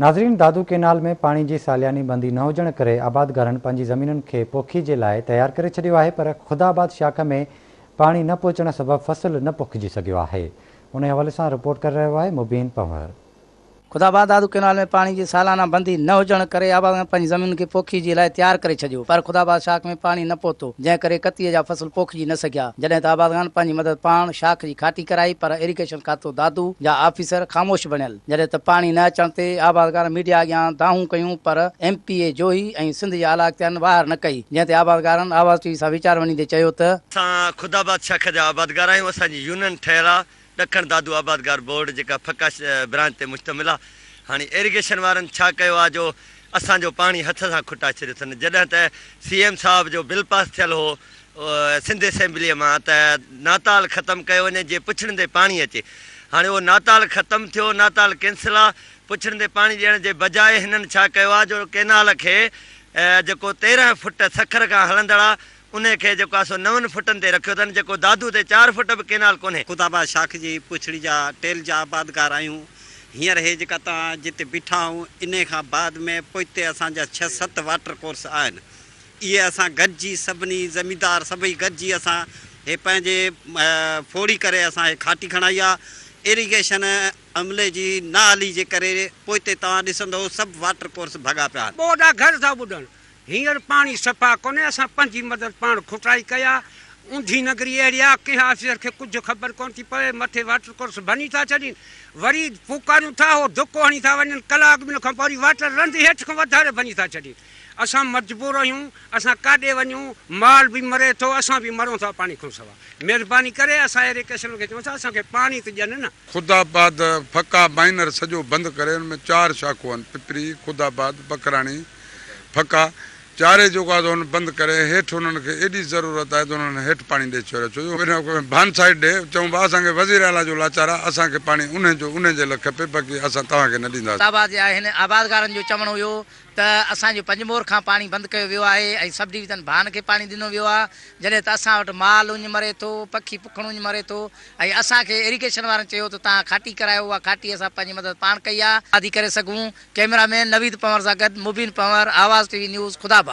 ناظرين دادو ڪينال ۾ پاڻي جي سالياني بندي نه هجڻ ڪري آبادگارن پنهنجي زمينن کي پوکي جي لاء تيار ڪري ڇڏيو آهي پر خدا آباد شاخ ۾ پاڻي نه پهچڻ سبب فصل نه پوکجي سگهيو آهي انهي حوالي سان رپورٽ ڪري رهيو آهي مبين پنهور. خدا آباد دادو ڪينال ۾ پاڻي جي سالانه بندي نه هجڻ ڪري آبادگارن پنهنجي زمينن کي پوکي جي لاء تيار ڪري ڇڏيو پر خدا آباد شاخ ۾ پاڻي نه پهتو جنهن ڪري ڪتيء جا فصل پوکجي نه سگهيا جڏهن ته آبادگارن پنهنجي مدد پاڻ شاخ جي کاٽي ڪرائي پر ايريگيشن کاتو دادو جا آفيسر خاموش بڻيل. جڏهن ته پاڻي نه اچڻ تي آبادگارن ميڊيا اڳيان دانهون ڪيون پر ايم پي اي جوهي ۽ سنڌ جي اعليٰ اختيارين واهر نه ڪئي، جنهن تي آبادگارن آواز ٽي وي سان ويچار ونڊيندي چيو ته. اسان خدا آباد شاخ جا آبادگار آهيون اسان جي يونين ٺهيل آ ڏکڻ دادو آبادگار بورڊ جيڪا ڦڪا برانچ تي مشتمل آ هاڻي ايريگيشن وارن ڇا ڪيو آ جو اسان جو پاڻي هٿ سان کٽا ڇڏيو اٿن جڏهن ته سي ايم صاحب جو بل پاس ٿيل هو سنڌ اسيمبليء مان ته ناتال ختم ڪيو وڃي جيئن پڇڙين تي پاڻي اچي. هاڻي اهو ناتال ختم ٿيو، ناتال ڪينسل آ، پڇڙين تي پاڻي ڏيڻ جي بجاء هنن ڇا ڪيو آ جو ڪينال کي جيڪو 13 فٽ سکر کان هلندڙ آ انهي کي جيڪو آ سو نون فٽن تي رکيو اٿن جيڪو دادو تي چار فٽ به ڪينال ڪونهي. خدا آباد شاخ جي پڇڙي جا ٽيل جا آبادگار آهيون. هينئر هي جيڪا توهان جتي بيٺا آهيون انهي کان بعد ۾ پوئتي اسان جا ڇهه ست واٽر ڪورس آهن. اهي اسان گڏجي سڀني زميندار سڀئي گڏجي اسان هي پنهنجي ڦوڙي ڪري اسان هي کاٽي کڻائي آ ايريگيشن عملي جي نااهلي جي ڪري پوئتي توهان ڏسندو سڀ واٽر ڪورس ڀڳا پيا آهن. ٻوڏا گهر ٿا ٻڏن. هينئر پاڻي صفا ڪونهي اسان پنهنجي مدد پاڻ کٽائي ڪئي آ. اونڌي نگري اهڙي آ ڪنهن آفيسر کي ڪجهه خبر ڪونه ٿي پوي مٿي واٽر ڪورس ڀڃي ٿا ڇڏين وري ڦوڪاريون ٿا هو ڌڪو هڻي ٿا وڃن ڪلاڪ ٻن کان پوء وري واٽر رند هيٺ کان وڌاري ڀڃي ٿا ڇڏين. اسان مجبور آهيون، اسان ڪاڏي وڃون، مال به مري ٿو، اسان به مرون ٿا پاڻي کان سوا. مھرباني ڪري اسان ايريگيشن کي چئون ٿا اسان کي پاڻي ته ڏين نه. خدا آباد ڦڪا مائنر سڄو بند ڪري ان ۾ چار شاخون آهن پپري، خدا آباد، بکراڻي، ڦڪا چارئي جيڪو آهي سو ان بند ڪري هيٺ انهن کي ايڏي ضرورت آهي ته انهن هيٺ پاڻي ڏئي ڇڏيو ڇو جو ڀان سائيڊ ڏي چئون ڀا اسان کي وزير اعليٰ جو لاچار آهي اسان کي پاڻي انهي جو انهي جي لاء کپي باقي اسان توهان کي نه ڏينداسين. خدا آباد جي هن آبادگارن جو چوڻ هيو ته اسان جو پنجمور کان پاڻي بند ڪيو ويو آهي ۽ سب ڊويزن ڀان کي پاڻي ڏنو ويو آهي جڏهن ته اسان وٽ مال اڃ مري ٿو پکي پکڻ اڃ مري ٿو ۽ اسان کي ايريگيشن وارن چيو ته توهان کاٽي ڪرايو اها کاٽي اسان پنهنجي مدد پاڻ ڪئي آهي. آدي ڪري سگهون ڪئميرا مين نويد پنهور سان گڏ مبين پنهور آواز ٽي وي نيوز خدا آباد.